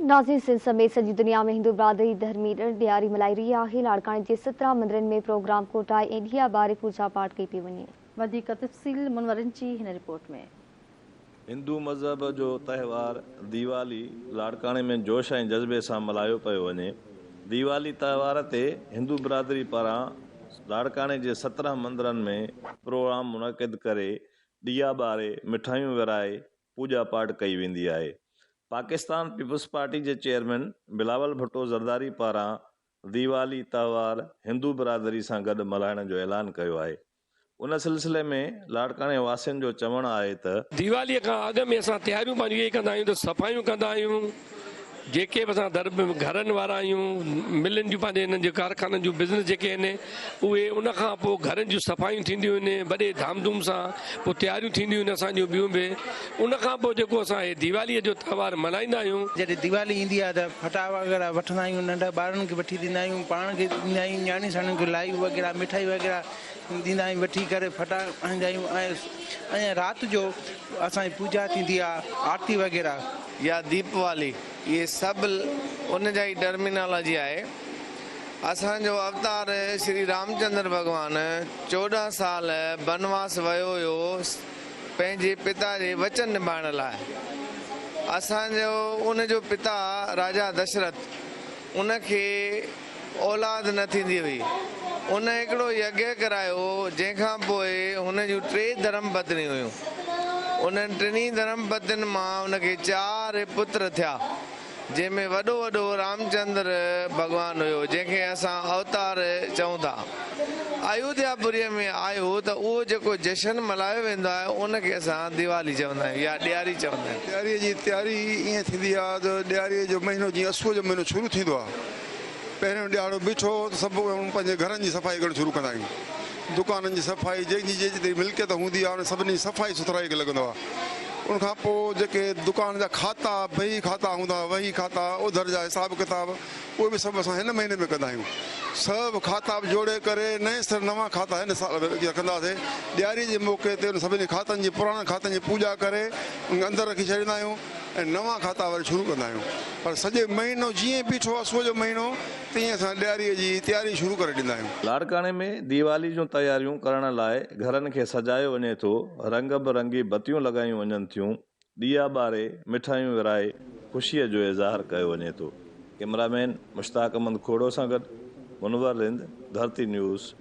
ناظرين سنڌ سميت سڄي دنيا ۾ هندو برادري ڌرمي ڏڻ ڏياري ملهائي رهي آهي، لاڙڪاڻي جي 17 مندرن ۾ پروگرام ڪوٺائي ۽ ڏيئا ٻاري پوڄا پاٺ ڪئي پئي وڃي. وڌيڪ تفصيل منورن جي هن رپورٽ ۾. هندو مذهب جو تهوار ديوالي لاڙڪاڻي ۾ جوش ۽ جذبي سان ملهايو پيو وڃي. ديوالي تهوار تي هندو برادري پاران لاڙڪاڻي جي 17 مندرن ۾ پروگرام منعقد ڪري ڏيئا ٻاري مٺايون ورهائي پوڄا پاٺ ڪئي ويندي آهي. پاڪستان پيپلز پارٽي جي چيئرمين بلاول ڀٽو زرداري پاران ديوالي تهوار هندو برادري سان گڏ ملهائڻ جو اعلان ڪيو آهي. ان سلسلي ۾ لاڙڪاڻي واسين جو چوڻ آهي ته. ديوالي کان اڳ ۾ اسان تياريون پنهنجون اهي ڪندا آهيون ته صفايون ڪندا آهيون جيڪي به اسان در گهرن وارا آهيون ملن جون پنهنجي انهن جي ڪارخانن جون بزنس جيڪي آهن اهي ان کان پوء گهرن جون صفايون ٿينديون آهن وڏي ڌام ڌوم سان پوء تياريون ٿينديون آهن اسان جون ٻيون به ان کان پوء جيڪو اسان هي ديوالي جو تهوار ملهائيندا آهيون. جڏهن ديوالي ايندي آهي ته ڦٽا وغيره وٺندا آهيون ننڍا ٻارن کي وٺي ڏيندا آهيون پاڻ کي ڏيندا آهيون نياڻي ساڻين کي لائي وغيره مٺائي وغيره ڏيندا آهيون وٺي ڪري ڦٽا هڻندا آهيون ۽ رات جو اسان جي پوڄا ٿيندي آهي آرتي وغيره. يا ديپوالي اهي سڀ ان جا ئي ٽرمينالاجي آهي. اسان جو اوتار شري رامچندر ڀڳوان 14 سال بنواس ويو هيو پنهنجي پتا جي وچن نڀائڻ لاء. اسان جو ان جو پتا راجا دشرٿ ان کي اولاد نه ٿيندي هئي. ان هڪڙو يگيه ڪرايو جنهن کان پوء هن جون ٽي ڌرم پتنيون هيون. انهن ٽنهي ڌرم پتين مان هن کي چار پتر ٿيا. جنهن ۾ وڏو وڏو رامچندر ڀڳوان هيو جنهن کي اسان اوتار چئون ٿا. ايوڌيا پوريء ۾ آيو ته اهو جيڪو جشن ملهايو ويندو آهي ان کي اسان ديوالي چوندا آهيون يا ڏياري چوندا آهيون. ڏياريء جي تياري ائين ٿيندي آهي ته ڏياريء جو مهينو جيئن اسوء جو مهينو شروع ٿيندو آهي پهريون ڏهاڙو بيٺو ته سڀ پنهنجي گهرن جي صفائي ڪرڻ شروع ڪندا آهيون. دڪانن جي صفائي جنهن جي جيتري ملڪيت هوندي آهي ان سڀني جي صفائي سٿرائي کي لڳندو آهي. ان کان پوء جيڪي دڪان جا کاتا، بهي کاتا هوندا، وهي کاتا، اوڌر جا حساب ڪتاب اهي به سڀ اسان هن مهيني ۾ ڪندا آهيون. سڀ کاتا به جوڙي ڪري نئين سر نوان کاتا هن سال ۾ رکندا هئاسين. ڏياريء جي موقعي تي ان سڀني کاتن جي پراڻن کاتن جي پوڄا ڪري ان کي اندر رکي ڇڏيندا آهيون ۽ نوان کاتا وري شروع ڪندا آهيون. پر سڄي مهينو جيئن ئي بيٺو اسوء جو مهينو تيئن اسان ڏياريء جي تياري شروع ڪري ڏيندا آهيون. لاڙڪاڻي ۾ ديوالي جون تياريون ڪرڻ لاء گهرن کي سجايو وڃي ٿو، رنگ به رنگي بتيون لڳايون وڃن ٿيون، ڏيئا ٻاري، مٺايون ورهائي خوشيء جو اظهار ڪيو وڃي ٿو. ڪئميرا مين مشتاق احمد کوڙو سان گڏ منور رند، ڌرتي نيوز.